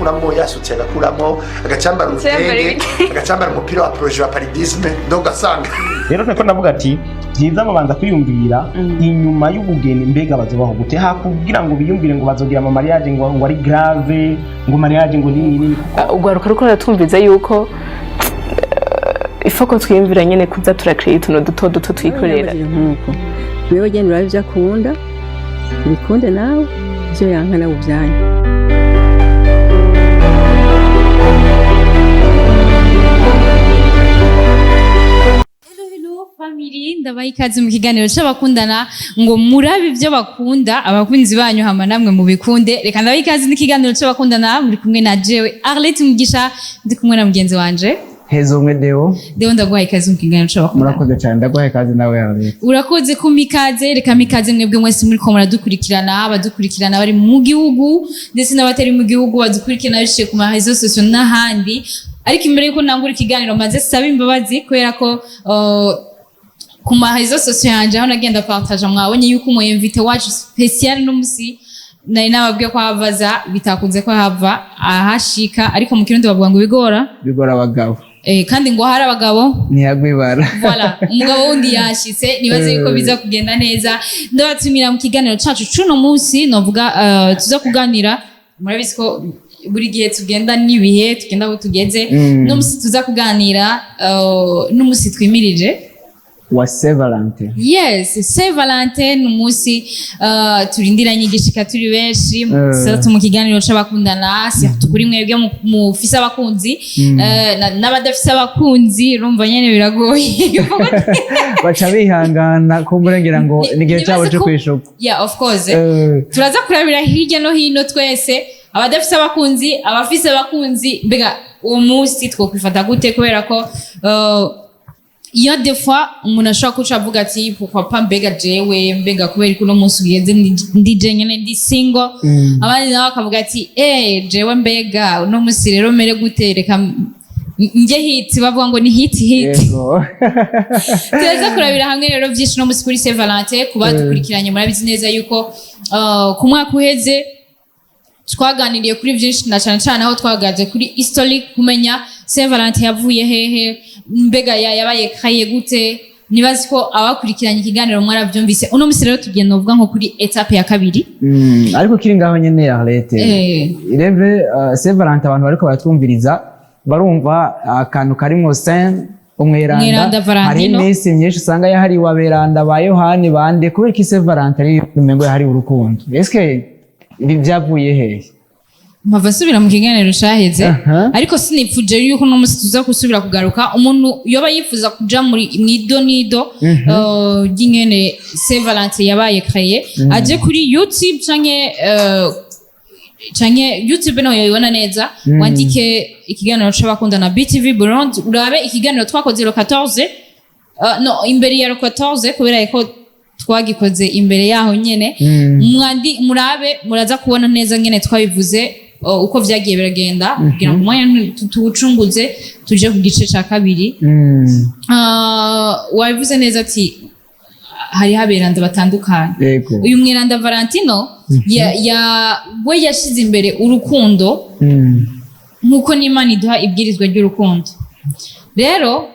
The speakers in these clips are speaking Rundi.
agakuramo yasutse, agakuramo agacambara Yambara urutenge, agacambara umupira wa projet wa paludisme, donc ugasanga Rero niko ndavuga ati byiza babanza kwiyumvira inyuma y'ubugeni, mbega bazobaho gute, hakugira ngo biyumvire ngo bazogira ama mariage ngo ari grave, ngo mariage ngo nini nini. Urwaruka ruko ruratwumviza yuko ifoko twiyumvira nyene kuza turakreya utuntu duto duto twikorera. Nkuko wewe genda urabe ibyo akunda, ubikunde, nawe ibyo yanka nawe ubyanyu. Hello, hello family, ndabaha ikaze mu kiganiro c'abakundana ngo murabe ibyo bakunda abakunzi banyu, hama namwe mubikunde. Reka ndabaha ikaze n'ikiganiro c'abakundana, muri kumwe na jewe Arlette Mugisha, ndi kumwe na mugenzi wanje Heza umwe Deo. Deo, ndaguhaye ikaze mu kiganiro c'abakundana. Murakoze cyane, ndaguhaye ikaze nawe Arlette. Urakoze kumpa ikaze. Reka mikaze mwebwe mwese muriko muradukurikirana, abadukurikirana bari mu gihugu ndetse n'abatari mu gihugu, badukurikirana biciye ku ma réseaux sociaux n'ahandi. Ariko imbere yuko nangura ikiganiro, maze saba imbabazi kubera ko ku ma réseaux sociaux yanje aho nagenda partage, mwabonye yuko umu invité wacu spécial no musi nari nababwiye ko havaza bitakunze ko hava ahashika, ariko mu Kirundi bavuga ngo bigora Bigora abagabo. Kandi ngo hari abagabo ntiyagwibara. Voilà, umugabo wundi yashitse, nibaze yuko biza kugenda neza. Ndabatumira mu kiganiro cacu cuno munsi, novuga tuza kuganira. Murabizi ko buri gihe tugenda n'ibihe, tugenda aho tugeze. No musi tuza kuganira n'umusi twimirije wa Saint Valentin. Yes, Saint Valentin ni umunsi turindiranye igishika turi benshi, surtout mu kiganiro c'abakundana, surtout kuri mwebwe mufise abakunzi, n'abadafise abakunzi, urumva nyene biragoye. Baca bihangana kumbura ngira ngo ni igihe cyabo Nibaze cyo ko- kwishuka. Yeah, of course. Turaza kurabira hirya no hino twese, abadafise abakunzi, abafise abakunzi, mbega uwo munsi twokwifata gute? Kubera ko iyo des fois umuntu ashobora kuca avuga ati pourquoi pas, mbega jewe, mbega kubera ko uno munsi ugenze ndi jenyene, ndi single. Abandi nabo bakavuga ati eh, jewe mbega uno munsi rero mere gute? Reka njye hit, bavuga ngo ni hit hit. Turaza kurabira hamwe rero byinshi no munsi kuri Saint Valentin. Kuba dukurikiranye murabizi neza yuko ku mwaka uheze twaganiriye kuri byinshi, na cyane cyane aho twagaze kuri historic, kumenya Saint Valentin yavuye hehe, mbega yabaye kaye gute. Nibazi ko abakurikiranye ikiganiro mwarabyumvise. Uno munsi rero tugenda uvuga nko kuri étape ya kabiri. Ariko kiri ngaho nyene Arlette, ireve Saint Valentin, abantu bariko baratwumviriza barumva akantu karimwo Saint umweranda. Umweranda Valentino. Hari iminsi myinshi usanga yahariwe aberanda ba Yohani bande. Kubera ko Saint Valentin ari umengo yahariwe urukundo, eske ibi byavuye hehe? Mpava nsubira mu kiganiro caheze, ariko sinipfuje yuko uno munsi tuza gusubira kugaruka. Umuntu yoba yifuza kuja muri mwido nido ry'ingene Saint Valentin yabaye créé, aje kuri YouTube canke YouTube naho yoyibona neza, wandike ikiganiro c'abakundana BTV Burundi, urabe ikiganiro twakoze le 14, no imbere ya le 14, kubera ko twagikoze imbere yaho nyene. Mwandi murabe, muraza kubona neza ngene twabivuze, uko vyagiye biragenda, kugira ngo umwanya tuwucunguze tuje ku gice ca kabiri. Wabivuze neza ati hariho aberanda batandukanye. Uyu mweranda Valentino we yashize imbere urukundo, nk'uko n'Imana iduha ibwirizwa ry'urukundo. Rero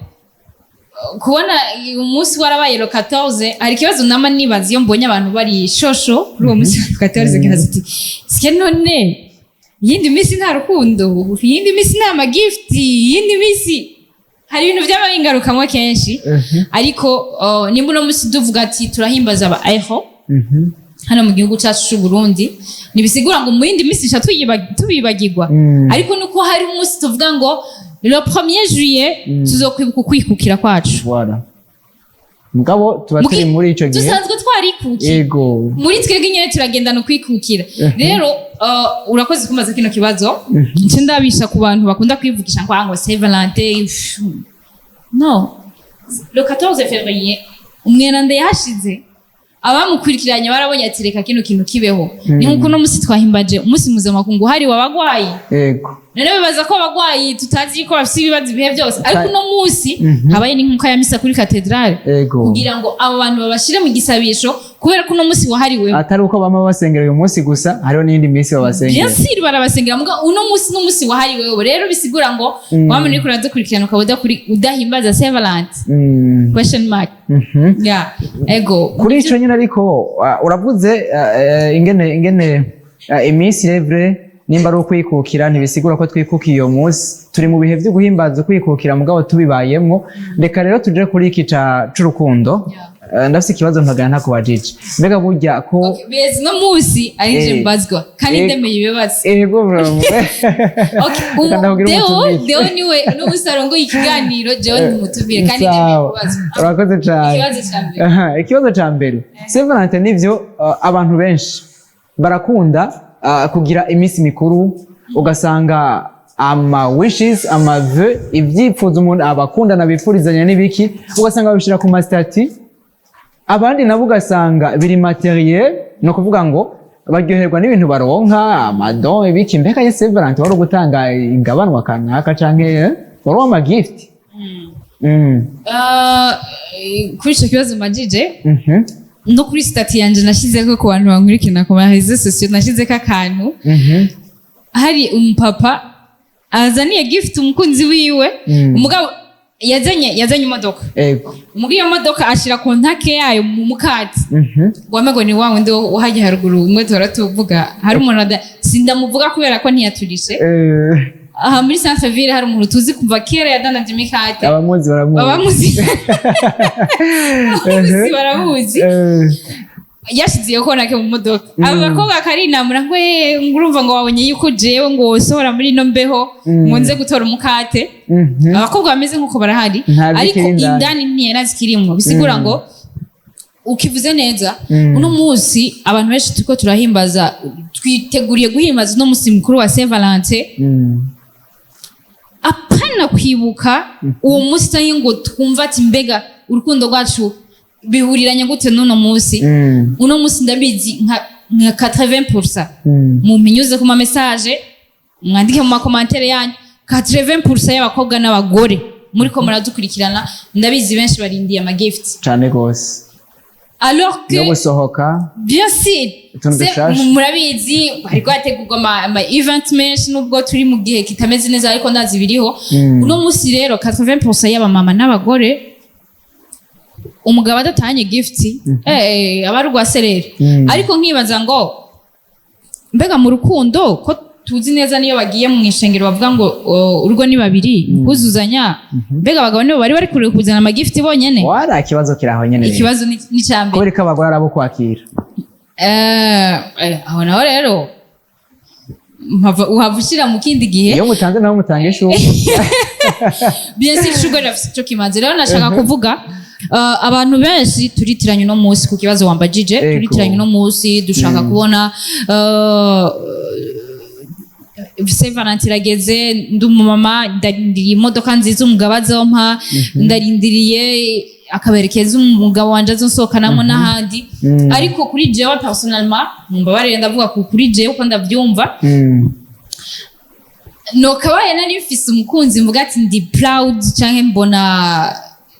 kubona umunsi warabaye le 14, hari ikibazo nama nibaza iyo mbonye abantu bari shosho kuri uwo munsi wa le 14, nkibaza ati sike none iyindi minsi nta rukundo, iyindi minsi nta magift, iyindi minsi hari ibintu byaba bingarukamo kenshi? Ariko nimba uno munsi tuvuga ati turahimbaza aba eho hano mu gihugu cyacu cy'u Burundi, ntibisigura ngo mu yindi minsi ica tubibagirwa. Ariko nuko hari umunsi tuvuga ngo le 1er juillet tuzokwibuka ukwikukira kwacu. Voilà. Mugabo tuba turi muri ico gihe Dusanzwe twarikukiye. Muri twebwe nyine turagendana ukwikukira. Rero urakoze kumbaza kino kibazo. Nce ndabisha ku bantu bakunda kwivugisha ngo Saint Valentin, pff, no le 14 février umweranda yahashize, abamukurikiranye barabonye ati reka kino kintu kibeho. Ni nkuko uno musi twahimbaje umunsi mpuzamakungu hariwe abagwayi. None bibaza ko abagwayi tutazi ko bafite ibibazo ibihe byose, ariko uno munsi habaye n'inkuka ya misa kuri katedrale kugira ngo abo bantu babashire mu gisabisho, kubera ko uno munsi wahariwe. Atari uko bama basengera uyu munsi gusa, hariho n'iyindi minsi babasengera. Bien sûr barabasengera, muga uno munsi n'umunsi wahariwe. Rero bisigura ngo waba uriko uradukurikirana ukaba udahimbaza Saint Valentin, question mark. Yeah, ego. Kuri ico nyine ariko, uravuze ingene iminsi revre nimba ari ukwikukira, ntibisigura ko twikukiye uyo munsi. Turi mu bihe vyo guhimbaza ukwikukira, mugabo tubibayemwo. Reka rero tuje kuri iki c'urukundo. Ndafise ikibazo ntagana ntakubajije. Mbega burya ko Okay, beza, uno munsi ari je mbazwa kandi ndemeye ibibazo. Ego, bro. Okay, Reka ndakubwire Deo. umutumire. Deo niwe n'ubusa arongoye ikiganiro, jewe ndumutumire kandi ndemeye Sawa. kubaza. Urakoze cyane. Ikibazo ca mbere. Aha, ikibazo ca mbere, Saint Valentin, nivyo, abantu benshi barakunda kugira iminsi mikuru, ugasanga ama wishes, ama vœux, ivyipfuzo umuntu abakundana bifurizanya n'ibiki, ugasanga babishira ku ma statuts. Abandi nabo ugasanga biri matériel, ni ukuvuga ngo baryoherwa n'ibintu baronka, ama dons, ibiki. Mbega ye Saint Valentin wari ugutanga ingabanwa kanaka canke wari uw'ama gift? Kuri ico kibazo majije no kuri statut yanje nashizeko, ku bantu bankurikirana ku ma réseaux sociaux, nashizeko akantu. Hari umupapa azaniye gift umukunzi wiwe. Umugabo yazanye imodoka. Muri iyo modoka ashira contact yayo mu mukati. Wamengo ni wa wundi wahajya haruguru, umwe tuhora tuvuga. Hari umuntu sindamuvuga kubera ko ntiyaturishe. Aha muri centre ville hari umuntu tuzi kuva kera yadandaje imikate. Abamuzi baramuzi. Abamuzi baramuzi. Yashize iyo contact mu modoka, aba bakobwa akarinamura ngo ngurumva ngo wabonye yuko jewe ngo wosohora muri ino mbeho ngo nze gutora umukate. Abakobwa bameze nk'uko barahari. Nta ariko zikiri indani. Indani ntiyari kirimwo. Bisigura ngo ukivuze neza, uno munsi abantu benshi turiko turahimbaza, twiteguriye guhimbaza uno munsi mukuru wa Saint Valentin, apana kwibuka uwo munsi cyangwa ngo twumva ati mbega urukundo rwacu bihuriranye gute n'uno munsi. Uno munsi ndabizi nka 80%, mumpinyuze ku ma message, mwandike mu ma commentaires yanyu, 80% y'abakobwa n'abagore muriko muradukurikirana, ndabizi benshi barindiye ama gift. Cane gose. Alors que No gusohoka. Bien sûr. Utuntu dushasha. Murabizi hariko hategurwa ama event menshi, nubwo turi mu gihe kitameze neza, ariko ndazi biriho. Uno munsi rero 80% y'abamama n'abagore, umugabo adatanye gift, aba ari urwaserere. Ariko nkibaza ngo mbega mu rukundo, ko tuzi neza niyo bagiye mu ishengero bavuga ngo urugo ni babiri kuzuzanya, mbega abagabo nibo bari kure kuzana ama gift bonyene? Wara ikibazo kiri aho nyene rero. Ikibazo ni icya mbere. Kubera ko abagore ari abo kwakira. Aho naho rero uhava ushyira mu kindi gihe. Iyo mutanze naho mutanga ishurwe. Bien sûr, ishurwe rirafise ico kimaze. Rero nashaka kuvuga, abantu benshi turitiranye uno munsi ku kibazo wambajije. Turitiranye uno munsi, dushaka kubona Saint Valentin irageze, ndi umumama, ndarindiriye imodoka nziza umugabo azompa, ndarindiriye akaberekeza umugabo wanje azonsohokanamo n'ahandi. Ariko kuri jewe personnellement, mumbabarire, ndavuga kuri jewe uko ndavyumva, nokabaye nari mfise umukunzi mvuga ati ndi proud canke mbona.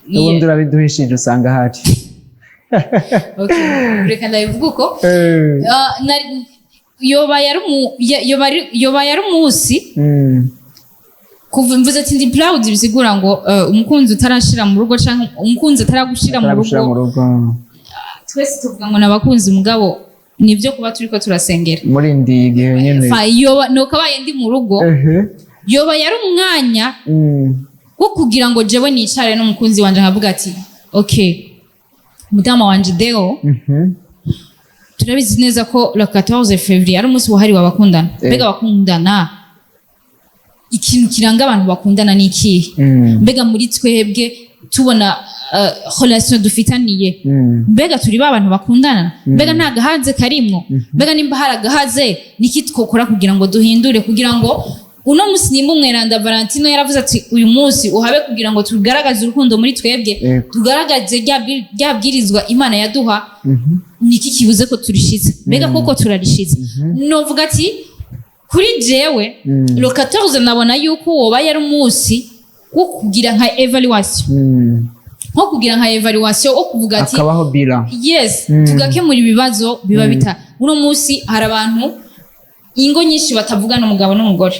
Ubundi urabiduhishije usanga ahari. Okay, reka ndabivuga uko. Yoba yari yoba yari umunsi kuva mvuze ati ndi proud, bisigura ngo umukunzi utarashira mu rugo canke umukunzi ataragushira mu Ataragushira mu rugo. Rugo. Twese tuvuga ngo nabakunzi, mugabo nivyo kuba turiko turasengera. Murindiye igihe nyene. Fa yoba nokabaye ndi mu rugo, yoba yari umwanya wo kugira ngo jewe nicare n'umukunzi wanje nkavuga ati okay, mudamu wanje Deo, turabizi neza ko le 14 février ari umunsi wahariwe abakundana. Mbega abakundana, ikintu kiranga abantu bakundana ni ikihe? Mbega muri twebwe tubona relation dufitaniye, mbega turi ba bantu bakundana? Mbega nta gahaze karimwo? Mbega nimba hari agahaze, niki twokora kugira ngo duhindure, kugira ngo uno munsi, nimba umweranda Valentino yaravuze ati uyu munsi uhabe kugira ngo tugaragaze urukundo muri twebwe, tugaragaze rya bwirizwa Imana yaduha, niki kibuze ko turishize? Mbega koko turarishize? Novuga ati Kuri jewe, le 14 nabona yuko woba yari umunsi wo kugira nka évaluation, nko kugira nka évaluation wo kuvuga ati Akabaho bilan. Yes, tugakemura ibibazo biba bita. Uno munsi hari abantu, ingo nyinshi batavugana, umugabo n'umugore.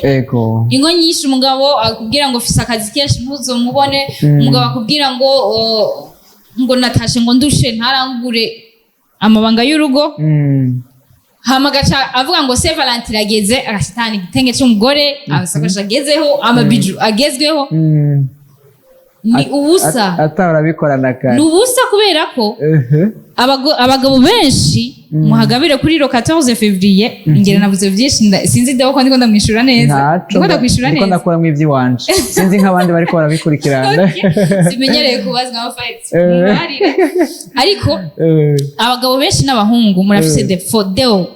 Ingo nyinshi, umugabo akubwira ngo fise akazi kenshi, ntuzomubone. Umugabo akubwira ngo oh, ngo natashe, ngo ndushe, ntarangure amabanga y'urugo. Hama agaca avuga ngo Saint Valentin irageze, agashitana igitenge c'umugore, amasakoshi agezeho, amabijoux agezweho. Ni ubusa. Atahora abikorana kare. Ni ubusa kubera ko abagabo benshi muhagabire kuri le 14 février. Ingero navuze byinshi, sinzi dawo ko ndiko ndamwishura neza. Ntaco. Ndiko ndakwishura ndiko neza. ndakuramwo ivy'iwanje, sinzi nk'abandi bariko barabikurikirana. Okay. Simenyereye kubazwa amafayiti, mubarire, ariko abagabo benshi n'abahungu murafise défaut deo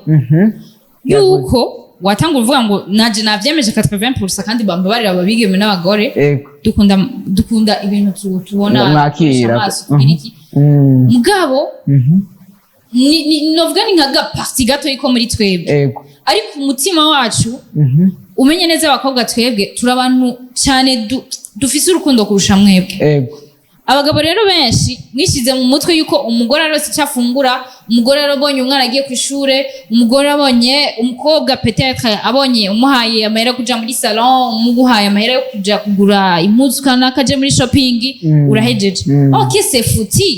yuko watanga uvuga ngo naje navyemeje 80%, kandi bambabarira ababigeme n'abagore, dukunda ibintu tubona, Mwakira. amaso, tugira iki. Mugabo ni novuga ni nka gapartie gato ko muri twebwe, ariko umutima wacu, umenye neza, abakobwa twebwe turi abantu cyane dufise urukundo kurusha mwebwe. Abagabo rero benshi mwishyize mu mutwe yuko umugore arose icyo afungura, umugore arabonye umwana agiye ku ishure, umugore abonye umukobwa, peut-être abonye umuhaye amahera yo kuja muri salon, umuguhaye amahera yo kuja kugura impuzu kanaka, aje muri shopping, urahejeje. Ok, c'est foutu.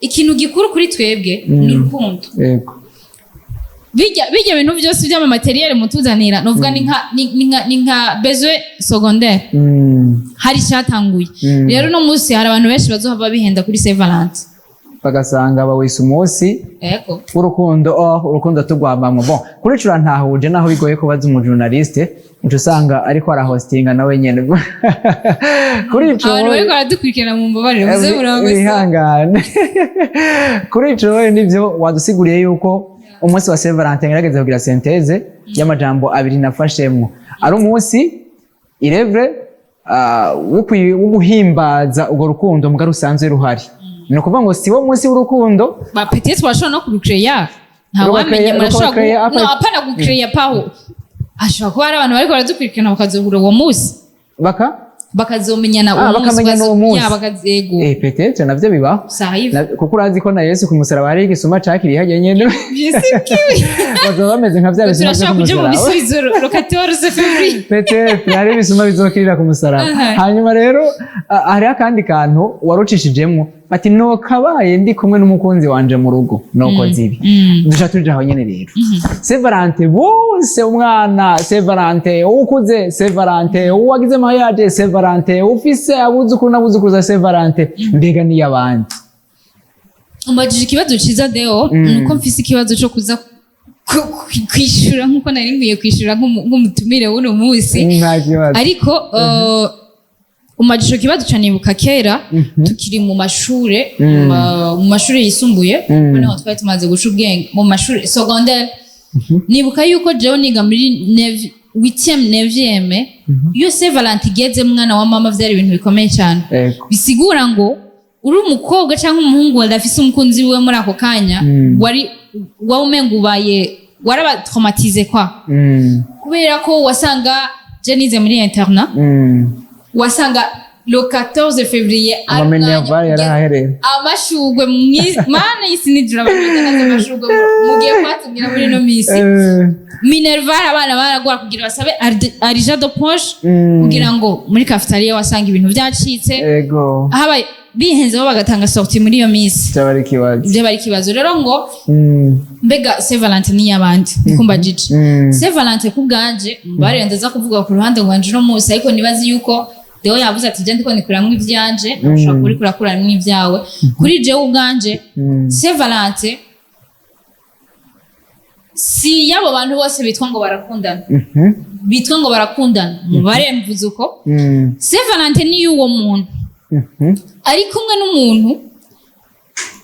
Ikintu gikuru kuri twebwe ni urukundo. Bijya bintu byose by'amamatériel mutuzanira, novuga ni nka besoin secondaire. Hari icyatanguye. Rero uno munsi hari abantu benshi bazohava bihenda kuri Saint Valentin, bagasanga bawise umunsi w'urukundo. Oh, urukundo tugwamamwo. Bon, kuri cura ntahuje, naho bigoye kubaza umujournaliste, uca usanga ariko arahostinga nawe nyene kuri ico. Abantu bariko baradukurikirana, mu mbabarire, muze murabagose. Wihangane. Kuri ico rero, nivyo wadusiguriye yuko umunsi wa Saint Valentin, ngerageza kugira synthèse y'amajambo abiri nafashemwo, ari umunsi irevre wo guhimbaza urwo rukundo mbwa rusanzwe ruhari. Ni ukuvuga ngo si wo munsi w'urukundo. Ba peut-être bashobora no kurucreya, ntawamenye. Murashobora Rukakeya no apana gucreya paho, ashobora kuba hari abantu bariko baradukurikirana bakazohura uwo munsi, baka bakazomenyana uwo munsi. Bakamenyana uwo munsi. Ya, bakazego. Peut-être navyo bibaho. Ça arrive. Kuko urazi ko na Yesu ku musaraba hariho igisuma cakiriye hajya nyene, bazoba bameze nka vya bisuma vyo Turashobora ku kuja mu musaraba. bisubizo le 14 février. Peut-être hari ibisuma bizokirira ku musaraba. Hanyuma rero hariho akandi kantu warucishijemwo, ati nokabaye ndi kumwe n'umukunzi wanje mu rugo nokoze ibi. Duca tuja aho nyene rero. Saint Valentin bose, umwana Saint Valentin, uwukuze Saint Valentin, uwagize mariage Saint Valentin, ufise abuzukuru n'abuzukuruza Saint Valentin, mbega niyo abandi? Umbajije ikibazo ciza, Deo. Nuko mfise ikibazo co kuza kwishura nkuko nari nkwiye kwishura nk'umutumire w'uno munsi. Nta kibazo. Ariko umbajije ikibazo cane, nibuka kera tukiri mu mashure, mu mashure yisumbuye, kuko niho twari tumaze guca ubwenge, mu mashure secondaire. Nibuka yuko jewe niga muri huitième, neuvième, iyo Saint Valentin igeze, mwana wa mama, vyari ibintu bikomeye cyane. Bisigura ngo uri umukobwa cyangwa umuhungu adafise umukunzi wiwe muri ako kanya, wari waba umenga ubaye waraba traumatisé kwa, kubera ko wasanga je nize muri internat, wasanga le 14 février ari Amaminerval umwanya yarahahereye. Amashugwe mana y'isi nijoro, abantu badandaza amashugwe mugiye kwatubwira muri ino misi. Minerval abana baragura kugira basabe argent de poche, kugira ngo muri cafetaria wasanga ibintu byacitse. Habaye bihenzeho bagatanga sortie muri iyo misi. Cyaba ari ikibazo. Ibyo bari ikibazo rero ngo mbega Saint Valentin ni iy'abandi? Ndikumva jiji. Saint Valentin ku bwanje, mbabarire, ndaza kuvuga ku ruhande rwanje uno munsi, ariko nibazi yuko Deo yavuze ati je ndiko nikuramwo ivyanje, ushobora kuba uriko urakuramwo ibyawe. Kuri jewe ubwanje, Saint Valentin si y'abo bantu bose bitwa ngo barakundana, bitwa ngo barakundana, mubare mvuze uko. Saint Valentin ni y'uwo muntu ari kumwe n'umuntu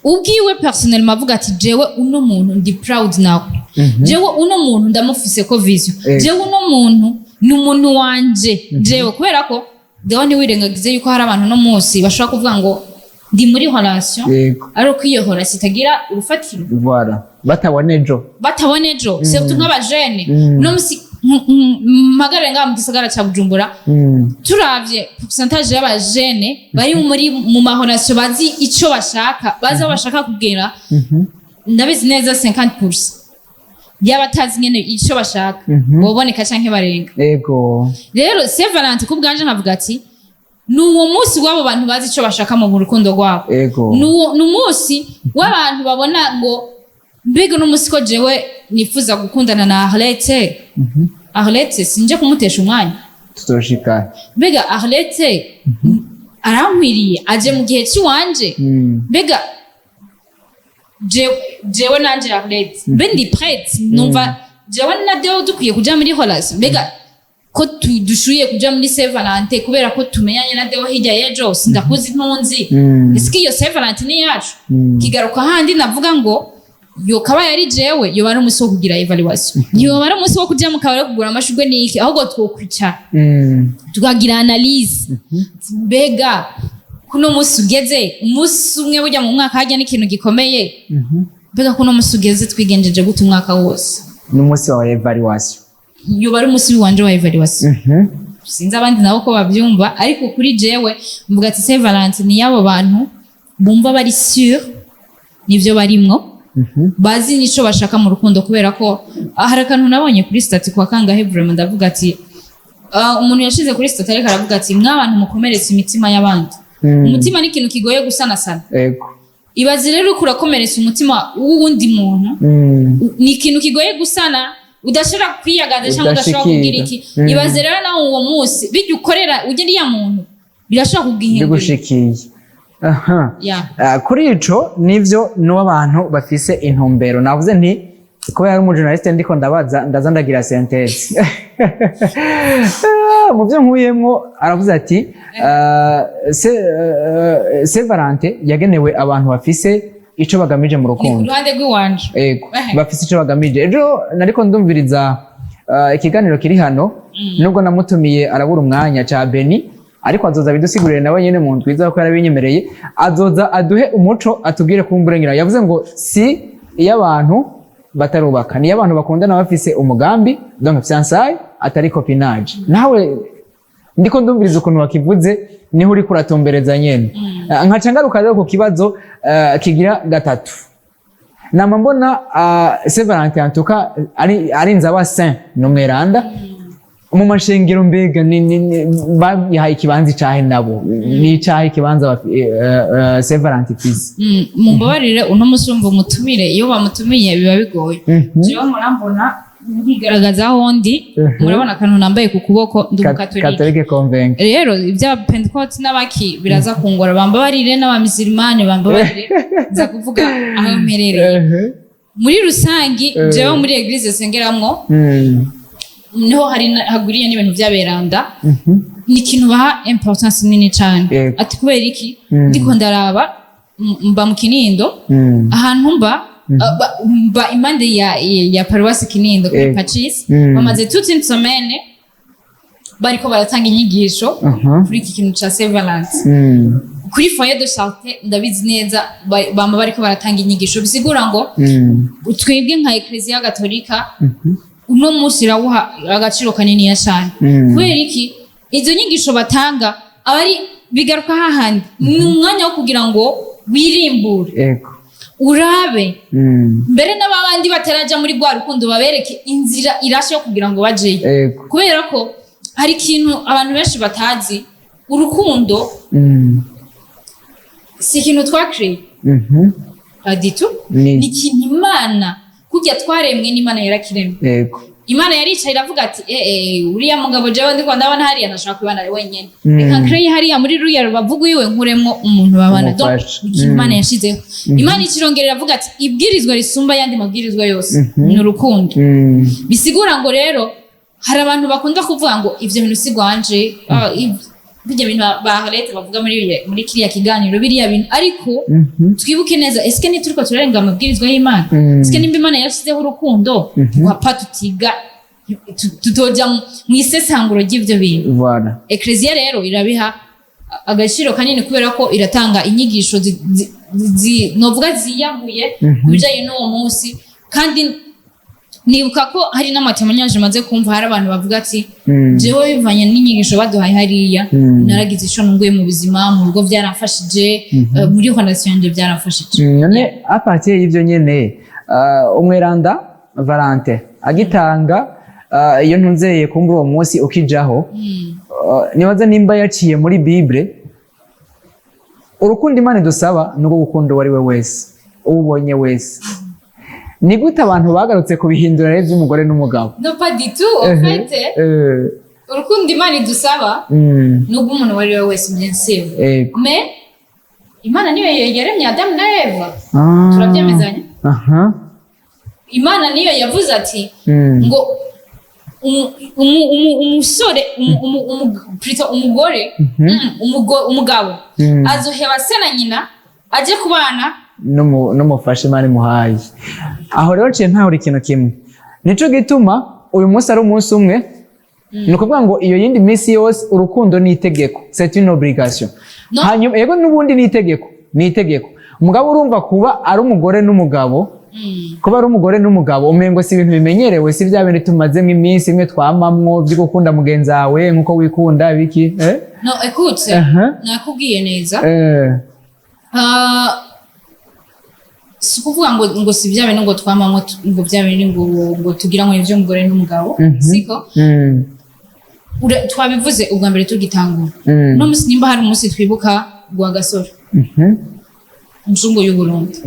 ubwiwe personnellement avuga ati jewe uno muntu ndi proud nawe, jewe uno muntu ndamufise ko vision, jewe uno muntu ni umuntu wanje jewe. Kubera ko deho ntiwirengagize yuko hari abantu uno munsi bashobora kuvuga ngo Ndi muri relation, ariko iyo relation itagira urufatiro. Voilà, batabona ejo. Batabona ejo, surtout nk'abajene. Uno musi mpagarare ngaha mu gisagara ca Bujumbura, turavye pourcentage y'abajene bari mu ma relation, bazi ico bashaka, bazi aho bashaka kugera, ndabizi neza 50% y'abatazi nyene ico bashaka boboneka canke barenga. Rero Saint Valentin ku bwanje nkavuga ati ni uwo munsi w'abo bantu bazi ico bashaka mu rukundo rwabo. Ni umunsi w'abantu babona ngo mbega uno munsi ko jewe nifuza gukundana na Arlette, Arlette sinje kumutesha umwanya. Tuzoshika. Mbega Arlette arankwiriye, aje mu gihe cy'iwanje? Mbega jewe nanje Arlette, mbe ndi prête? Numva jewe na Deo dukwiye kuja muri relation? Mbega ko dushuye kuja muri Saint Valentin kubera ko tumenyanye na Deo hirya y'ejo, sindakuzi, ntunzi, ese iyo Saint Valentin ni yacu? Kigaruka handi navuga ngo yokaba yari jewe, yoba ari umunsi wo kugira évaluation, yoba ari umunsi wo kuja mu kabari kugura amashurwe n'iki, ahubwo twokwicara tukagira analyse. Mbega kuno munsi ugeze, umunsi umwe burya mu mwaka hajya n'ikintu gikomeye, mbega kuno munsi ugeze twigenjeje gute umwaka wose? N'umunsi wa évaluation. Yoba ari umunsi wanje wa évaluation. Sinzi abandi nabo ko babyumva, ariko kuri jewe mvuga ati Saint Valentin ni y'abo bantu bumva bari sûr nivyo barimwo, bazi n'ico bashaka mu rukundo. Kubera ko hari akantu nabonye kuri statut kwa kangahe, vraiment ndavuga ati umuntu yashize kuri statut ariko aravuga ati mwabantu mukomeretsa imitima y'abandi. Umutima ni ikintu kigoye gusanasana. Ibaze rero uriko urakomeretsa umutima w'uwundi muntu, ni ikintu kigoye gusana, udashobora kwiyagaza cyangwa udashobora kugira iki. Ibaze rero nawe uwo munsi bijya ukorera ujya uriya muntu, birashobora kuguhindura. Bigushikiye, aha. Ya. Kuri ico nivyo, n'uwo bafise intumbero. Navuze nti kubera ari umujournaliste ndiko ndabaza, ndaza ndagira synthèse. Mu byo nkuyemwo, aravuze ati Saint Valentin yagenewe abantu bafise ico bagamije mu Ni ku rukundo. ruhande rw'iwanje. Ego. Ehe. Bafise ico bagamije. Ejo nariko ndumviriza ikiganiro kiri hano, nubwo namutumiye arabura umwanya, ca Beni, ariko azoza bidusigurire nawe nyene mu ndwiza ko yarabinyemereye, azoza aduhe umuco, atubwire kumburengera. Yavuze ngo si iyo abantu batarubaka, niyo abantu bakundana bafise umugambi, donc fiançailles, atari copinage. Nawe ndiko ndumviriza ukuntu wakivuze, niho uriko uratumbereza nyene. Nkaca ngaruka rero ku kibazo kigira gatatu. Nama mbona Saint Valentin antuka ari nzaba saint n'umweranda mu mashengero. Mbega ni bayihaye ikibanza icahe nabo? Ni icahe ikibanza Saint Valentin ifise? Mumbabarire, uno munsi urumva umutumire, iyo bamutumiye biba bigoye. Jewe murambona nkigaragaza aho ndi, murabona akantu nambaye ku kuboko, ndi umukatolike. Catholique convaincu. Rero ibya Pentecôte n'abaki biraza kungora, bambabarire, n'abamizirimani bambabarire, nza kuvuga aho mperereye. Muri rusangi, jewe muri église sengeramwo niho hari haguriye n'ibintu by'aberanda, ni ikintu baha importance nini cyane. Ati kubera iki? Ndiko ndaraba, mba mu Kinindo, ahantu mba mba impande ya paruwasi Kinindo kuri Pacis. Bamaze toute une semaine bariko baratanga inyigisho kuri iki kintu ca Saint Valentin. Kuri foyer de charité, ndabizi neza, bama bariko baratanga inyigisho, bisigura ngo twebwe nka Eklezia Gatolika uno munsi irawuha agaciro kaniniya cyane. Kubera iki? Izo nyigisho batanga aba ari bigaruka hahandi, ni umwanya wo kugira ngo wirimbure, urabe mbere n'ababandi bataraja muri rwa rukundo, babereke inzira irashe yo kugira ngo bajeyo. Kubera ko hari ikintu abantu benshi batazi: urukundo si ikintu twakiriye aditu. Ni ikintu Imana, kurya twaremwe n'Imana, yarakiremye. Imana yaricaye iravuga ati uriya mugabo jewe ndiko ndabona hariya ntashobora kwibana ari wenyene, reka nkreye hariya muri ruriya rubavu rwiwe nkuremwo umuntu babana. Donc, Umufasha. ni ikintu Imana yashizeho. Imana ikirongera iravuga ati ibwirizwa risumba ayandi mabwirizwa yose ni urukundo. Bisigura ngo rero hari abantu bakunda kuvuga ngo ivyo bintu si gwanje, bijya bintu ba leta bavuga muri kiriya kiganiro, biriya bintu. Ariko twibuke neza, eske ntituriko turarenga amabwirizwa y'Imana? Eske nimba Imana yashyizeho urukundo, wapa tutiga tutoja mu isesanguro ry'ivyo bintu? Voilà. Ekleziya rero irabiha agaciro kanini kubera ko iratanga inyigisho novuga ziyaguye ku bijanye n'uwo munsi. Kandi nibuka ko hari n'ama témoignages maze kumva, hari abantu bavuga ati: "Jewe bivanye n'inyigisho baduhaye hariya, naragize ico nunguye mu buzima, mu rugo byaramfashije, muri relation yanje byaramfashije." None à partir y'ivyo nyene, umweranda Valentin agitanga, iyo ntunzeye kumbura uwo munsi ukijaho, nibaza nimba yaciye muri Bible. Urukundo Imana idusaba ni urwo gukunda uwo ari we wese, uwo ubonye wese. Ni gute abantu bagarutse kubihindura rero iby'umugore n'umugabo? Non, pas du tout, en fait. Urukundo Imana idusaba ni urw'umuntu uwo ari we wese, bien sûr. Mais Imana niyo yaremye Adamu na Eva. Turabyemezanya? Aha. Imana niyo yavuze ati ngo umusore plutôt umugore, umugabo azoheba se na nyina aje kubana n'umufasha Imana imuhaye. Aho rero nciye ntahura ikintu kimwe, nico gituma uyu munsi ari umunsi umwe. Ni ukuvuga ngo iyo yindi minsi yose urukundo ni itegeko, c'est une obligation. No. Hanyuma yego, n'ubundi ni itegeko, ni itegeko. Umugabo, urumva, kuba ari umugore n'umugabo, kuba ari umugore n'umugabo, umengo si ibintu bimenyerewe, si bya bintu tumazemo iminsi imwe twamamwo byo gukunda mugenzi wawe nk'uko wikunda biki, eh? No, écoute, nakubwiye neza. Ah, si ukuvuga ngo si bya bintu ngo twamamwo, ngo bya bintu ngo tugira ngo ni iby'umugore n'umugabo. Siko. Twabivuze ubwa mbere tugitangura. Uno munsi, nimba hari umunsi twibuka Rwagasore, incungu y'Uburundi,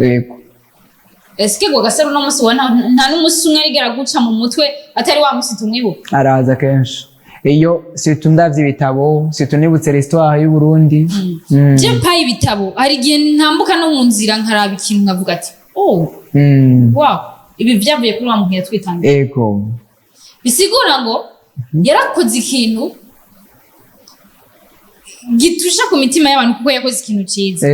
eske Rwagasore uno munsi wa nta n'umunsi umwe arigera guca mu mutwe atari wa munsi tumwibuka? Araza kenshi iyo surtout ndavye ibitabo, surtout nibutse l'histoire y'u Burundi. Je paye ibitabo, hari igihe ntambuka no mu nzira nkaraba ikintu nkavuga ati: "Oh, wow, ibi byavuye kuri wa muntu yatwitangiye." Bisigura ngo yarakoze ikintu gitusha ku mitima y'abantu kuko yakoze ikintu cyiza.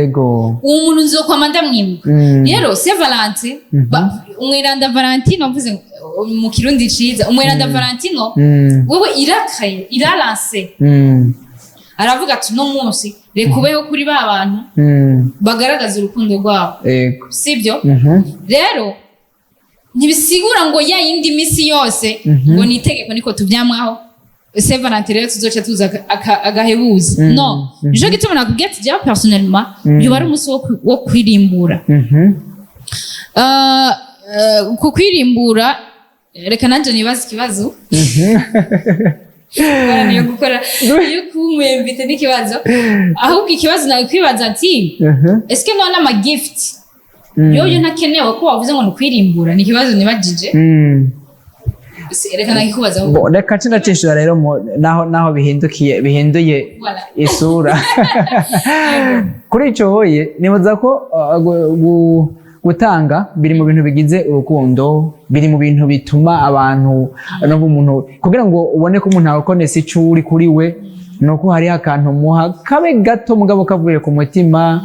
Uwo muntu nzokwama ndamwibuka. Rero Saint Valentin, umweranda Valentino, mvuze mu Kirundi ciza, umweranda Valentino, wewe irakaye iraranse, aravuga ati: "Uno munsi reka ubeho kuri ba bantu bagaragaza urukundo rwabo." Sibyo? Rero ntibisigura ngo ya yindi misi yose ngo ni itegeko niko tuvyamwaho. Saint Valentin rero tuzoca tuza agahebuza. No nico gituma nakubwiye ati jewe personnellement yoba ari umunsi wo kwirimbura. Ku kwirimbura, reka nanje nibaze ikibazo. Ingorane yo gukora yo kumwemvite n'ikibazo, ahubwo ikibazo nawe kwibaza ati: "Eske none ama gift yoyo ntakenewe, ko wavuze ngo ni ukwirimbura?" Ni ikibazo nibajije. Reka nakikubaza ahubwo. Bo, reka nce ndacishura rero naho bihindukiye, bihinduye Voilà. isura kuri ico hoye. Nibaza ko gutanga biri mu bintu bigize urukundo, biri mu bintu bituma abantu no umuntu, kugira ngo ubone ko umuntu akonese ico uri kuri we, nuko hariho akantu muha kabe gato mugabo kavuye ku mutima.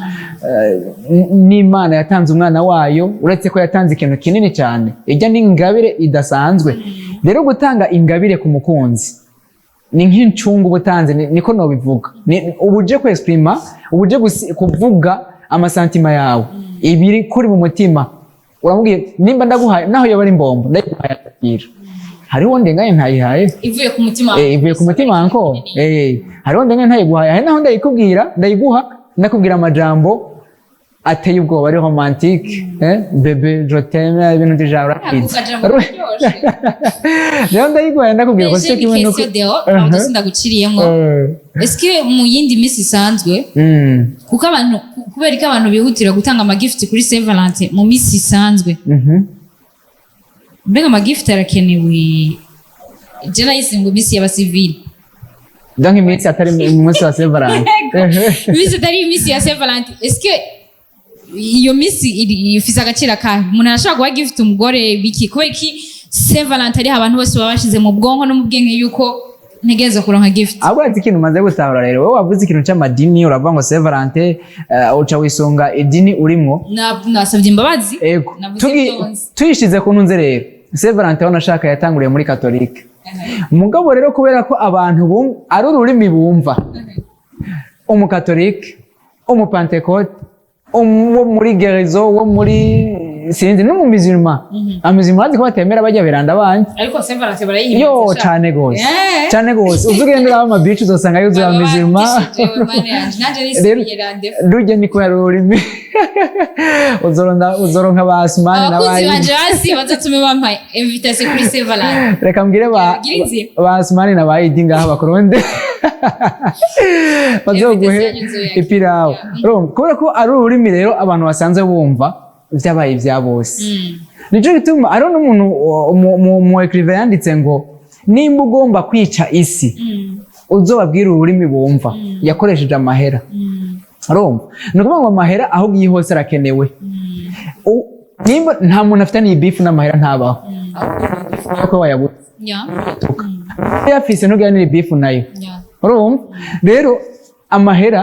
N'Imana yatanze umwana wayo, uretse ko yatanze ikintu kinini cyane, ijya n'ingabire idasanzwe. Rero gutanga ingabire ku mukunzi ni nk'incungu uba utanze, niko nobivuga. Uba uje kwesprima, uba uje kuvuga ama sentiments yawe, ibiri kuri mu mutima. Uramubwiye nimba ndaguhaye, naho yoba ari imbombo, ndayiguhaye, akakira. Hariho ndenganye ntayihaye. Ivuye ku mutima. Ivuye ku mutima nko hariho ndenganye ntayiguhaye, hari naho ndayikubwira, ndayiguha, ndakubwira amajambo ateye ubwoba, ari romantique, bébé, je t'aime, ibintu du genre, urabizi. Ako kajambo karyoshe. Rero ndayiguhaye, ndakubwira ko Eje cyo ni kimwe nuko question deo, ntabwo sindaguciriyemo. Est-ce mu yindi minsi isanzwe, kuko abantu, kubera ko abantu bihutira gutanga ama gift kuri Saint Valentin, mu minsi isanzwe mbega ama gift arakenewe? Je nayise ngo iminsi y'abasivili. Donc iminsi atari umunsi wa Saint Valentin. Iminsi atari iminsi ya Saint Valentin, est-ce que iyo minsi ifise agaciro akahe? Umuntu arashobora guha gift umugore biki? Kubera iki Saint Valentin ariho abantu bose baba bashize mu bwonko no mu bwenge yuko ntegereza kuronka gift? Ahubwo ati ikintu umaze gutahura rero, wowe wavuze ikintu c'amadini, uravuga ngo Saint Valentin, uca wisunga idini urimwo. Nasabye imbabazi. Ego. Navuze byonse. Tuyishize ku ntunze rero, Saint Valentin wanashaka yatanguriye muri Katolike. Mugabo rero kubera ko abantu ari ururimi bumva. Umukatolike, umupantekote, wo muri gerezo, wo muri sinzi, n'umumizirima. Abamizirima bazi ko batemera bajya biranda abandi. Ariko Saint Valentin barayihimbaza. Yo Sha. cane gose. Cane gose. Uza ugenda uraba ama beach, uzosanga yuzuye Baba abamizirima. batishije, Mana yanje, nanje Rero nisibiye rendez-vous. rujya ni kubera ururimi, uzoronda uzoronka ba Asumani Abakunzi n'abayi. banje hasi bazotume bampa invitation kuri Saint Valentin. Reka mbwire ba Gira inzira. ba Asumani na ba Idi ngaha bakuronde bazoguhe Invitation yanyu nzoyakira. ipirawu. Urumva, kubera ko ari ururimi rero abantu basanzwe bumva, vyabaye ivya bose. Nico gituma hariho n'umuntu mu écrivain yanditse ngo nimba ugomba kwica isi, uzobabwira ururimi bumva. Yakoresheje amahera. Urumva, ni ukuvuga ngo amahera aho ugiye hose arakenewe. Nimba nta muntu afitaniye ibifu n'amahera, ntabaho ko wayabuze. Uyafise ntugiranire ibifu nayo. Urumva rero, amahera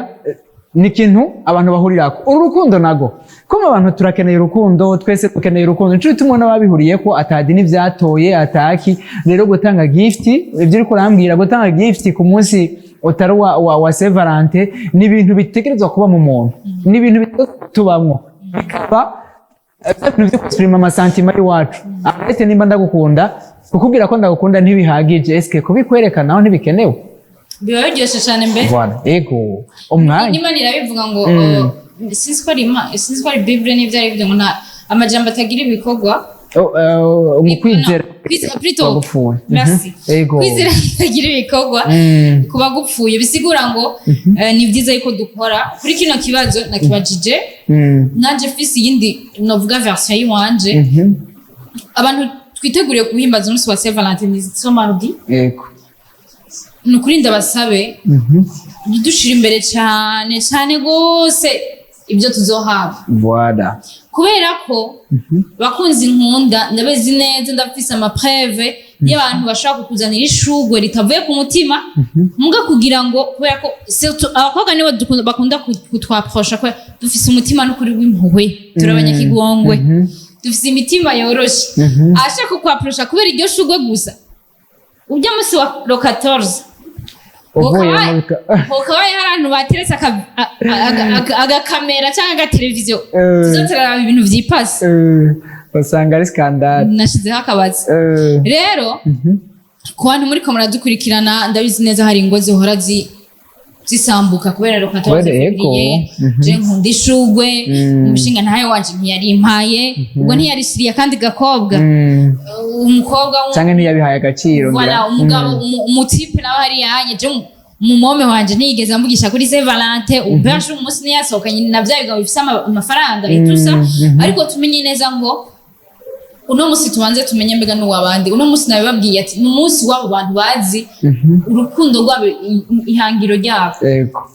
ni ikintu abantu bahurirako. Uru rukundo nago kuma abantu turakeneye urukundo, twese dukeneye urukundo. Nico gituma n'ababihuriye ko atadini vyatoye ataki. Rero gutanga gift, ibyo uriko urambwira, gutanga gift ku munsi utari wa Saint Valentin, ni ibintu bitegerezwa kuba mu muntu, ni ibintu bitegerezwa tubamwo, bikaba bya bintu vyo kwexprima ama sentiments y'iwacu. Aretse nimba ndagukunda, kukubwira ko ndagukunda ntibihagije. Eske kubikwerekanaho ntibikenewe? Biba biryoshe cyane mbere. Voilà, ego, umwanya. Imana irabivuga ngo sinzi ko ari sinzi ko ari Bible n'ibyo ari bivuga ngo nta amajambo atagira ibikorwa. Oh, mu kwizera Plutôt. gupfuye. Merci. Ego. Kwizera kutagira ibikorwa kuba gupfuye. Bisigura ngo ni byiza yuko dukora kuri kino kibazo nakibajije. Nanje mfise iyindi novuga version yiwanje. Abantu twiteguriye guhimbaza umunsi wa Saint Valentin ni ce mardi. Ni ukuri ndabasabe, ntidushire imbere cyane cyane rwose ibyo tuzohabwa. Voilà. Kubera ko bakunzi nkunda, ndabizi neza, ndafise ama preuves y'abantu bashobora kukuzanira ishugwe ritavuye ku mutima, muga kugira ngo, kubera ko surtout abakobwa nibo bakunda kutwaprosha, kubera dufise umutima n'ukuri w'impuhwe, turi abanyakigongwe, dufise imitima yoroshe. Ashaka kukwaprosha kubera iryo shugwe gusa ujya musi wa le 14. Uvuye Hokabaye hari ahantu bateretse agakamera cyangwa agateleviziyo, tuza turaraba ibintu vyipasi. Usanga ari scandale. Nashizeho akabazi. Rero ku bantu muri ko muradukurikirana, ndabizi neza hari ingo zihora zisambuka kubera le 14 Kubera ego. février. Je nkunda ishugwe, umushinga ntayo wanje ntiyarimpaye, ubwo ntiyarishiriye akandi gakobwa. Umukobwa Canke ntiyabihaye agaciro. Voilà, ngira. umugabo umu type nawe hariya hanye, je umumome wanje ntiyigeze amvugisha kuri Saint Valentin, ubashe umunsi ntiyasohokanye na bya bigabo bifise amafaranga itusa. Ariko tumenye neza ngo uno munsi tubanze tumenye mbega n'uwabandi. Uno munsi nabibabwiye ati ni umunsi w'abo bantu bazi urukundo rwabo, ihangiro ryabo.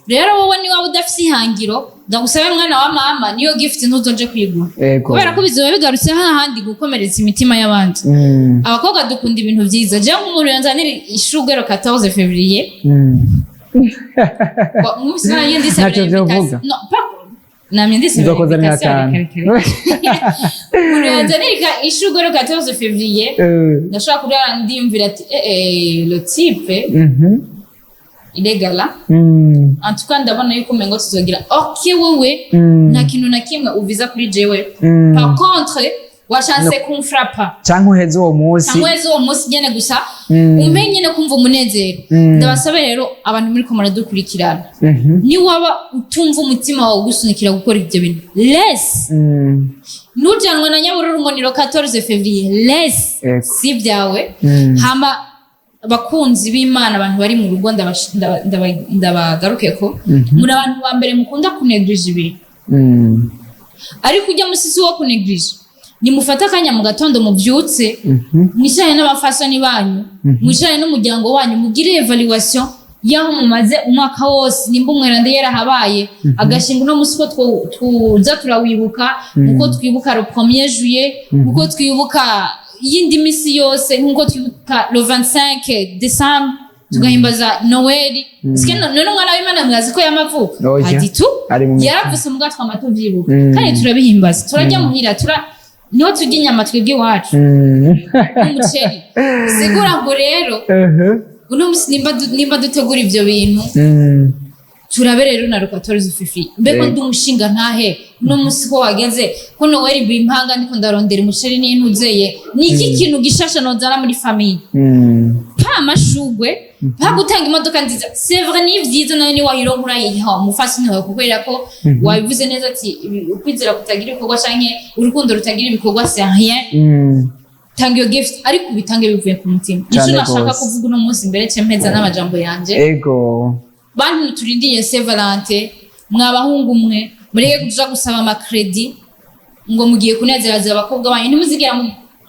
Rero wowe niba udafise ihangiro, ndagusabe mwana wa mama, niyo gift ntuzoje kuyigura, kubera ko bizoba bigarutse hahandi gukomeretsa imitima y'abandi. Abakobwa dukunda ibintu vyiza. Jewe nk'umuntu yanzanira ishurwe le 14 février, umunsi nanjye ndisabira Ntacyo invitation. vyovuga. No, namye ndisabira Nzokozanira invitation, atanu. reka, reka, reka. Umuntu yanzanira ishurwe le 14 février, ndashobora kurara ndiyumvira ati eh, le type, il est galant. En tout cas ndabona yuko umengo tuzogira ok. Wewe nta kintu na kimwe uviza kuri jewe. Par contre washatse kumfrapa Canke uheze uwo munsi. Cyangwa ejo uwo munsi nyene gusa, umpe nyene kumva umunezero. Ndabasabe rero abantu muri ko muradukurikirana, niwaba utumva umutima wawe ugusunikira gukora ibyo bintu, laisse. Ntujanwe na Nyabururu ngo ni le 14 février, laisse. Si ibyawe. Hama abakunzi b'Imana, abantu bari mu rugo, ndabagaruke ko muri abantu ba mbere mukunda kunegirija ibintu. Ariko ujya musisi wo kunegirija, nimufate akanya mu gatondo mubyutse, mwicarane n'abafasoni banyu, mwicarane n'umuryango wanyu, mugire évaluation y'aho mumaze umwaka wose. Nimba umweranda yarahabaye agashinga uno munsi ko tuza turawibuka nkuko twibuka le 1er juillet, nkuko twibuka iyindi misi yose, nkuko twibuka le 25 décembre tugahimbaza Noël. Sike none umwana w'Imana mwazi ko yamavuka? Oya. Ati tu Ari mu mitima. yaravutse muga twama tuvyibuka kandi turabihimbaza, turajya muhira, tura niho turya inyama twebwe iwacu n'umuceri. Sigura ngo rero uno munsi nimba dutegura ivyo bintu. Turabe rero na le 14 fifi, mbeko ndi umushinga ntahe uno munsi ko wageze ko Noël bimpanga, ndiko ndarondera umuceri n'intuzeye, ni iki kintu gishasha nozana muri famille? Pa amashugwe, pa gutanga imodoka nziza. C'est vrai, ni vyiza nayo ni wayironka urayiha umufasi ntiwawe, kubera ko wabivuze neza ati ukwizera kutagira ibikorwa canke urukundo rutagira ibikorwa, c'est rien. Tanga iyo gift, ariko ubitange bivuye ku mutima. Nico Cane nashaka gose. kuvuga uno munsi mbere ce mpeza n'amajambo yanje. Bantu turindiye Saint Valentin, mwabahungu mwe, mureke kuja gusaba ama crédit ngo mugiye kunezeraza abakobwa banyu. Ntimuzigera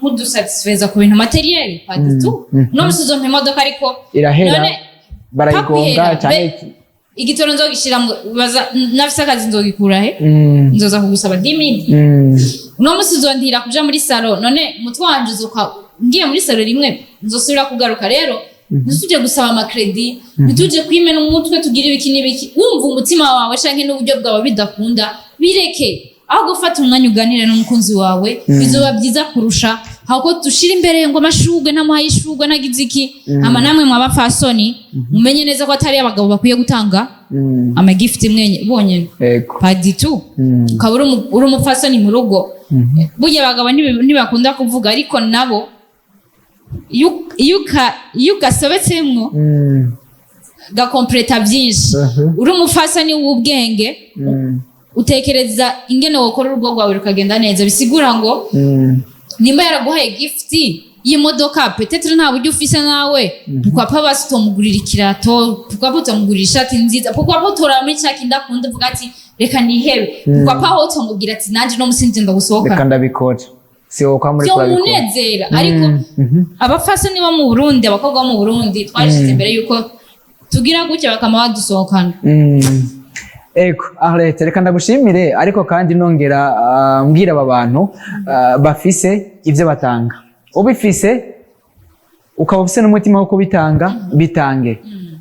mudusatisfeza ku bintu matériel, pas du tout. No musi uzompa imodoka, ariko Irahera, none barayigonga pakwihera, cyane. Igitoro nzogishira baza nafise akazi, nzogikura he? Nzoza kugusaba 10 000. Uno musi uzondira kuja muri salon, none umutwe wanje uzoka ngiye muri salon rimwe nzosubira kugaruka? Rero ntituje gusaba ama crédit, ntituje kwimena umutwe tugire ibiki n'ibiki. Wumva umutima wawe canke n'uburyo bwawe bidakunda, bireke. Aho gufata umwanya uganire n'umukunzi wawe, bizoba byiza kurusha ahubwo dushira imbere ngo amashurwe, ntamuhaye ishurwe, ntagize iki. Ama namwe mwabafasoni, mumenye neza ko atari abagabo bakwiye gutanga ama gift mwenye bonyene. Pas du tout. Ukaba uri umupfasoni mu rugo, burya abagabo ntibakunda kuvuga, ariko nabo iyo ugasobetsemwo gakompleta byinshi. Uri umupfasoni w'ubwenge, utekereza ingene wokora urugo rwawe rukagenda neza. Bisigura ngo nimba yaraguhaye gift y'imodoka, peut-être nta buryo ufise nawe, pourquoi pas basi utomugurira ikirato? Pourquoi pas utomugurira ishati nziza? Pourquoi pas utoraba muri ca kindi akunda, uvuga ati reka nihebe? Pourquoi pas wowe utomubwira ati nanje no musi nje ndagusohokana? Reka ndabikora, si wowe kwa muri kurabikora. Byomunezera. Ariko abafasoni bo mu Burundi, abakobwa bo mu Burundi, twashize imbere yuko tugira gutya bakama badusohokana. Ego Arlette, reka ndagushimire, ariko kandi nongera mbwira aba bantu bafise ibyo batanga, ubifise ukaba ufise n'umutima wo kubitanga, bitange,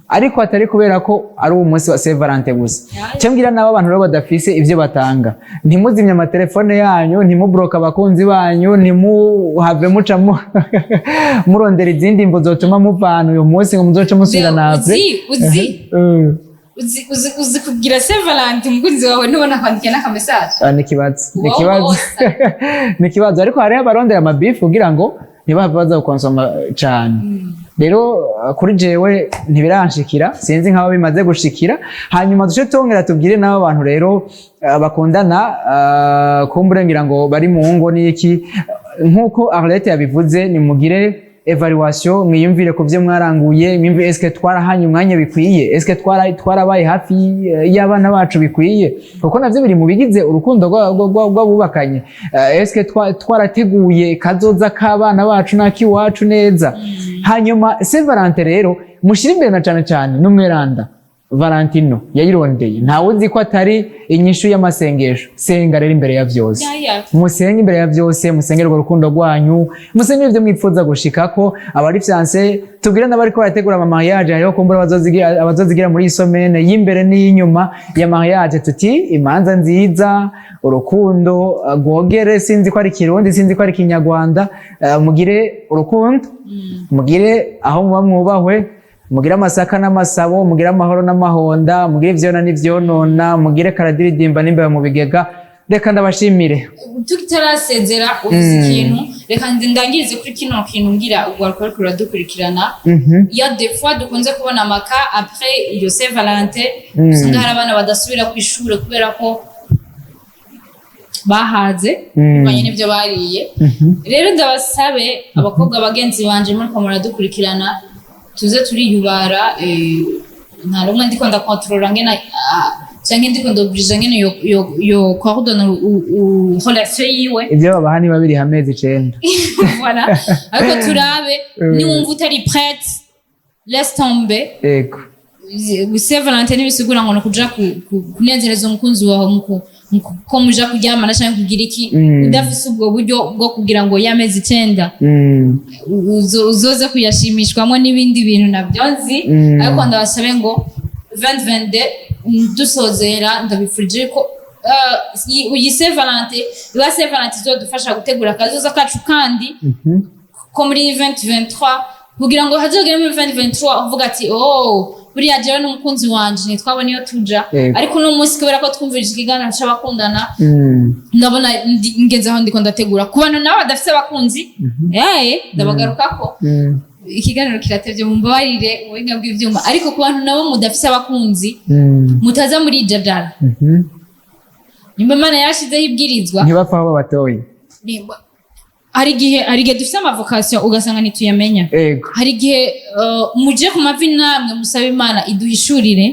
ariko atari kubera ko ari uwo munsi wa Saint Valentin gusa. Cyo mbwira n'abo bantu rero badafise ibyo batanga, ntimuzimye amatelefone yanyu, ntimubroke abakunzi banyu, ntimuhave muca murondera izindi mvo zotuma muvana uyu munsi ngo muzoce musubira napre. Uzi uzi kugira Saint Valentin umukunzi wawe ntubona kwandikira n'aka message? Ah, ni ikibazo, ni Wowe ikibazo, wose. ni ikibazo. Ariko hariho abarondera amabifu kugira ngo ntibahave baza gukonsoma cane. Rero kuri jewe ntibiranshikira, sinzi nk'abo bimaze gushikira. Hanyuma duce tongera tubwire n'abo bantu rero bakundana, kumbure ngira ngo bari mu ngo n'iki, nk'uko Arlette yabivuze, nimugire évaluation, mwiyumvire ku byo mwaranguye, mwiyumvire: eske twarahanye umwanya bikwiye? Eske twarabaye hafi y'abana bacu bikwiye? Kuko navyo biri mu bigize urukundo rw'abubakanye. Eske twarateguye kazoza k'abana bacu n'ak'iwacu neza? Hanyuma Saint Valentin rero mushire imbere na cane cane n'umweranda Valentino yayirondeye, ntawe uzi ko atari inyishu y'amasengesho. Senga rero imbere ya vyose. Musenge imbere ya byose, musenge urwo rukundo rwanyu, musenge ibyo mwifuza gushikako. Abari fiancé, tubwire n'abariko barategura ama mariage, hariho kumbura abazozigira muri iyi semaine y'imbere n'iy'inyuma ya mariage, tuti imanza nziza, urukundo rwogere. Sinzi ko ari Kirundi, sinzi ko ari Kinyarwanda. Mugire urukundo, mugire aho muba mwubahwe, mugire amasaka n'amasabo, mugire amahoro n'amahonda, mugire ivyona n'ivyonona, mugire karadiridimba n'imbeba mu bigega. Reka ndabashimire. Tutarasezera, uvuze ikintu, reka ndangirize kuri kino kintu ngira urwaruka ruriko ruradukurikirana. Iyo des fois dukunze kubona ama cas après iyo Saint Valentin, usanga hari abana badasubira ku ishure kubera ko bahaze bivanye n'ibyo bariye. Rero ndabasabe, abakobwa bagenzi banje muriko muradukurikirana, tuze turiyubara. Nta rumwe ndiko ndakontorora ngena canke ndiko ndobirija ngene yo coordonne relation yiwe. Ibyo babaha niba biri amezi 9. Voilà, ariko turabe, niwumva utari prête, laisse tomber. Saint Valentin ntibisigura ngo ni ukuja kunezereza umukunzi wawe ko muja kuryamana canke kugira iki. Udafise ubwo buryo bwo kugira ngo y'amezi 9 uzoze kuyashimishwamo n'ibindi bintu, nabyo nzi. Ariko ndabasabe ngo 2022 dusozera, ndabifurije ko iyi Saint Valentin iba Saint Valentin izodufasha gutegura akazoza kacu, kandi ko muri 2023 Kugira ngo hazogere muri 2023 uvuga ati: "Oh, buriya jewe n'umukunzi wanje ntitwabona iyo tuja." Ariko uno munsi, kubera ko twumvirije ikiganiro c'abakundana, ndabona ngenze aho ndiko ndategura. Ku bantu nabo badafise abakunzi, ndabagarukako. Ikiganiro kiratevye, mumbabarire ubuhinga bw'ivyuma, ariko ku bantu nabo mudafise abakunzi, mutaza muri jajara. Nyuma Imana yashizeho ibwirizwa. Ntibapfa aho babatoye. Hari igihe dufise ama vocation ugasanga ntituyamenya. Hari igihe muje ku mavi namwe musabe Imana iduhishurire,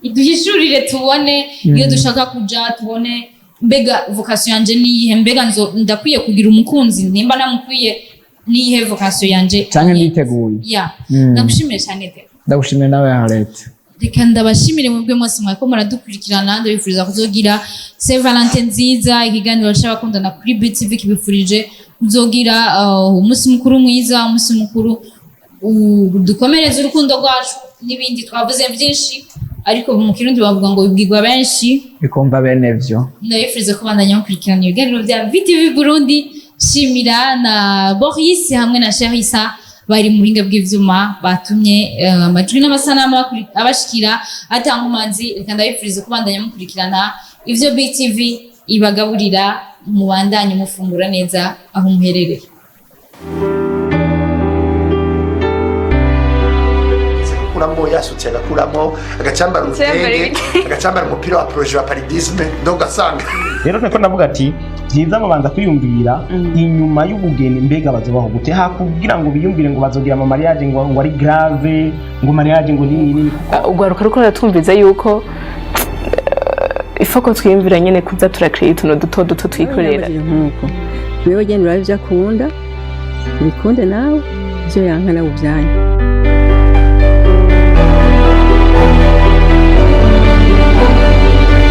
iduhishurire tubone iyo dushaka kuja, tubone mbega vocation yanje niyihe, mbega nzo ndakwiye kugira umukunzi, nimba namukwiye niyihe vocation yanje. Canke nditeguye. Ya. Ndagushimiye cyane de. Ndagushimiye nawe, Harete. Reka ndabashimire mwebwe mwese mwariko muradukurikirana. Ndabifuriza kuzogira Saint Valentin nziza. Ikiganiro c'abakundana kuri BTV kibifurije kuzogira umunsi mukuru mwiza, umunsi mukuru dukomereze urukundo rwacu n'ibindi twavuze byinshi, ariko mu Kirundi bavuga ngo bibwirwa benshi bikumva bene vyo. Ndabifuriza kubandanya mukurikirana ibiganiro bya BTV Burundi. Shimira na Boris hamwe na Sherisa bari mu buhinga bw'ivyuma batumye amajwi n'amasanamu abashikira atanga umanzi. Reka ndabifuriza kubandanya mukurikirana ivyo BTV ibagaburira, mubandanye mufungura neza aho muherereye. Agakuramo yasutse, agakuramo, agacambara urutenge, agacambara umupira wa projet wa paludisme, donc ugasanga Rero niko ndavuga ati byiza babanza kwiyumvira inyuma y'ubugeni, mbega bazobaho gute, hakugira ngo biyumvire ngo bazogira ama mariage ngo ari grave, ngo mariage ngo nini nini, kuko Ugwaruka ruko ruratumviza yuko ifoko twiyumvira nyene kuza turakreya utuntu duto duto twikorera. Nk'uko wewe genda urabe ibyo akunda, ubikunde nawe, ibyo yanka nawe ubyanke.